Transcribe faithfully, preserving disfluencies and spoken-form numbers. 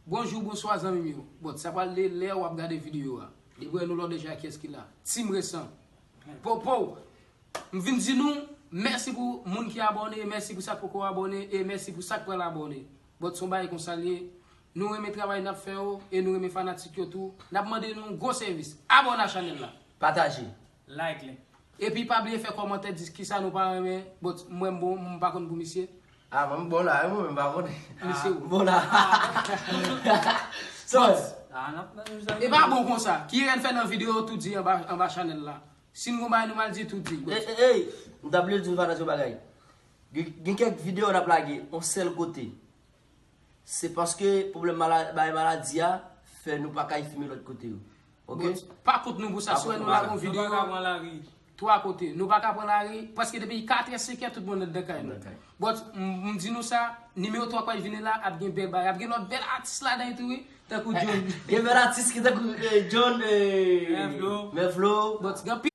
Bonjou, bonswa zanmi m yo. Bon, sa pral de lè w ap gade videyo a. Depi wè nou la deja, kiyès ki la? Team Resan. Popo. M vin di nou mèsi pou moun ki abòne, mèsi pou sa k poko abòne, e mèsi pou sa k pral abòne. Bon, se yon bagay konsa l ye. Nou renmen travay n ap fè yo, e nou renmen fanatik yo tou. N ap mande nou yon gwo sèvis. Abòne a chanèl la. Pataje. Like li. Epi pa bliye fè kòmantè, di kisa nou pa renmen. Bon, mwen m bon, m pa konn pou misye. Ah, mwen m bon la, wi, mwen m pa konnen. Misye ou? Bon la. So, e pa bon konsa. Ki Irèn fè nan videyo tou di anba, anba chanèl la. Si n gon bagay nou mal di, tou di. Ey, ey, ey, m ta bliye di nou fanatik yon bagay. Gen, gen kèk videyo n ap lage yon sèl kote. Se paske pwoblèm mala-, bagay maladi a fè nou pa kay filme lòt kote yo. Ok? Bon, pa kont nou pou sa, si w wè nou lage yon videyo twa kote. Nou pa ka pran lari, prèske depi katrè, senkè, tout moun anndan kay nou. Anndan kay. Bon, m, m di nou sa, nimewo twa k pral vini la, ap gen bèl bagay, ap gen lòt bèl atis ladan tou, wi, tankou John. Gen bèl atis ki tankou, eh, John, eh, Mèflo. Mèflo. Bon, gen